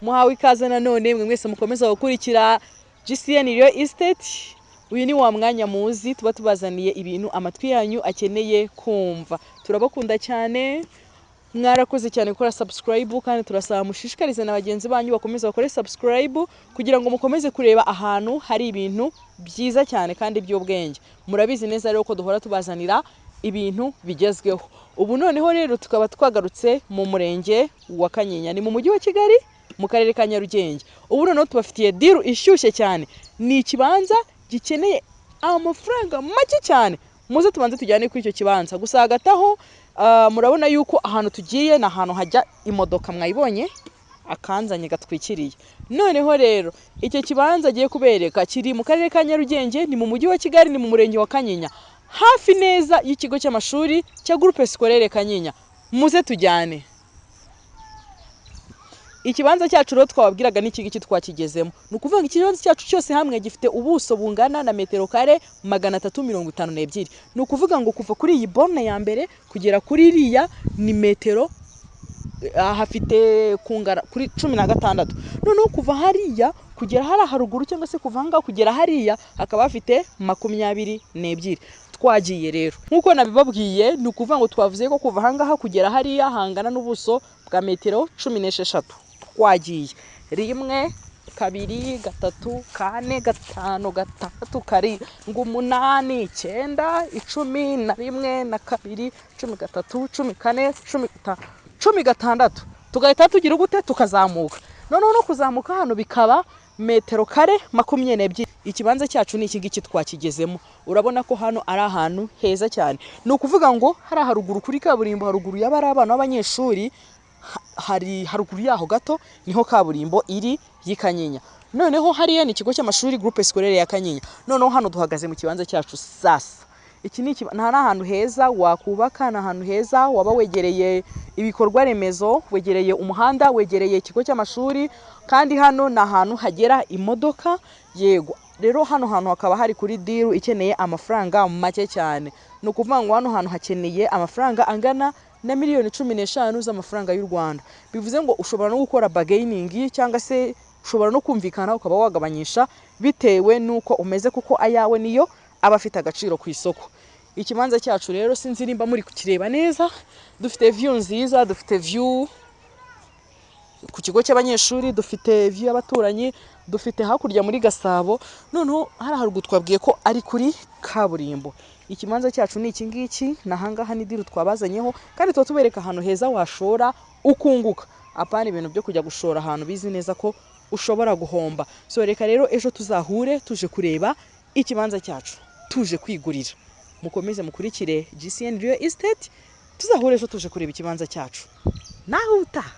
Muhawe ikaze nanone mwe mwese mukomeza gukurikira GCN Real Estate. Uyu ni wa mwanya muzi tuba tubazaniye ibintu amatwi yanyu akeneye kumva. Turabakunda cyane, mwarakoze cyane gukora subscribe, kandi turasaba mushishikarize na bagenzi banyu bakomeze bakore subscribe kugira ngo mukomeze kureba ahantu hari ibintu byiza cyane kandi by'ubwenge. Murabizi neza rero ko duhora tubazanira ibintu bigezweho. Ubu noneho rero tukaba twagarutse mu murenge wa Kanyinya, ni mu mujyi wa Kigali, mu karere ka Nyarugenge. Ubu noneho tubafitiye deal ishyushye cyane, ni ikibanza gikeneye amafaranga make cyane. Muze tubanze tujyane kuri icyo kibanza. Gusa hagati aho, murabona yuko ahantu tugiye ni ahantu hajya imodoka, mwayibonye akanzanye gatwikiriye. Noneho rero icyo kibanza agiye kubereka kiri mu karere ka Nyarugenge, ni mu mujyi wa Kigali, ni mu murenge wa Kanyinya, hafi neza y'ikigo cy'amashuri cya Groupe Scolaire Kanyinya. Muze tujyane. Ikibanza cyacu rero twababwiraga n'iki ngiki twakigezemo. Ni ukuvuga ngo ikibanza cyacu cyose hamwe gifite ubuso bungana na metero kare 352. Ni ukuvuga ngo kuva kuri iyi borne ya mbere kugera kuri iriya ni metero hafite kungana kuri 16. Noneho kuva hariya kugera hariya haruguru, cyangwa se kuva ahangaha kugera hariya, hakaba hafite 22. Twagiye rero nk'uko nabibabwiye, ni ukuvuga ngo twavuze ko kuva ahangaha kugera hariya hangana n'ubuso bwa metero 16. Twagiye 1, 2, 3, 4, 5, 6, 7, 8, 9, 11 na 2, 13, 14, 15, 16. Tugahita tugira gute? Tukazamuka. Noneho no kuzamuka hano bikaba metero kare 22. Ikibanza cyacu ni iki ngiki twakigezemo. Urabona ko hano ari ahantu heza cyane. Ni ukuvuga ngo hari haruguru kuri kaburimbo, haruguru y'abari abana b'abanyeshuri, hari haruguru yaho gato niho kaburimbo iri y'i Kanyinya. Noneho hariya ni ikigo cy'amashuri Groupe Scolaire ya Kanyinya. Noneho hano duhagaze mu kibanza cyacu sasa. Iki ni ahantu heza wakubaka, ni ahantu heza waba wegereye ibikorwa remezo, wegereye umuhanda, wegereye ikigo cy'amashuri, kandi hano ni ahantu hagera imodoka. Yego rero hano hantu hakaba hari kuri deal ikeneye amafaranga make cyane. Ni ukuvuga ngo hano hantu hakeneye amafaranga angana na miliyoni 15 z'amafaranga y'u Rwanda. Bivuze ngo ushobora no gukora bargaining, cyangwa se ushobora no kumvikana ukaba wagabanyisha bitewe n'uko umeze, kuko ayawe niyo aba afite agaciro ku isoko. Ikibanza cyacu rero sinzi nimba muri kukireba neza, dufite view nziza, dufite view ku kigo cy'abanyeshuri, dufite view y'abaturanyi, dufite hakurya muri Gasabo. Noneho hari haruguru twabwiye ko ari kuri kaburimbo. Ikibanza cyacu ni iki ngiki, ni ahangaha, ni deal twabazanyeho, kandi tuba tubereka ahantu heza washora ukunguka, apana ibintu byo kujya gushora ahantu bizi neza ko ushobora guhomba. So reka rero ejo tuzahure tuje kureba ikibanza cyacu, tuje kwigurira. Mukomeze mukurikire GCN Real Estate, tuzahure ejo tuje kureba ikibanza cyacu. Nawe utaha.